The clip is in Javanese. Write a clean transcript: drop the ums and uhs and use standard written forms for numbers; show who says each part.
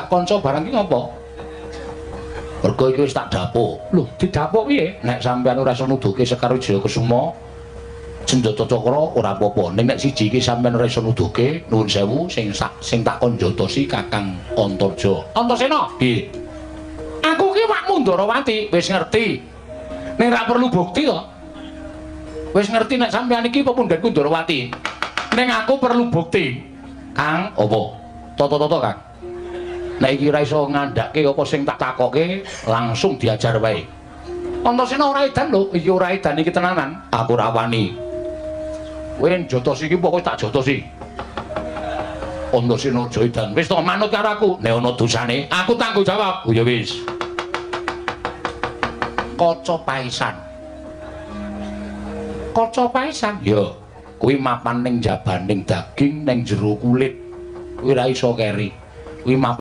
Speaker 1: sak kanca barang iki ngopo? Mergo iki wis tak dapuk. Lho, didapuk piye? Nek sampean ora iso nuduhke Sekar Wijaya Kesuma, Senjata Cakra ora apa-apa. Ning nek siji iki sampean ora iso nuduhke, nuwun sewu sing tak kon jotosi Kakang Antarja. Antasena, piye? Aku ki wakmu Ndarawati, wis ngerti. Ning ra perlu bukti to. Wis ngerti nek sampean iki pepundhenku Ndarawati. Ning aku perlu bukti. Kang, apa? Toto-toto, Kang. Nek iki ora iso ngandhake apa sing tak takoke, langsung diajar wae. Antasena ora edan lho, iki ora edan iki tenanan. Aku ora wani. Kowe njotosi iki pokoke tak jotosi. Antasena aja edan. Wis to manut karo aku. Nek ana dosane, aku tanggung jawab. Oh ya wis. Kaca paesan. Kaca paesan? Ya, kuwi mapan ning jabaning daging ning jero kulit. Kuwi ora iso keri. Kuwi mapan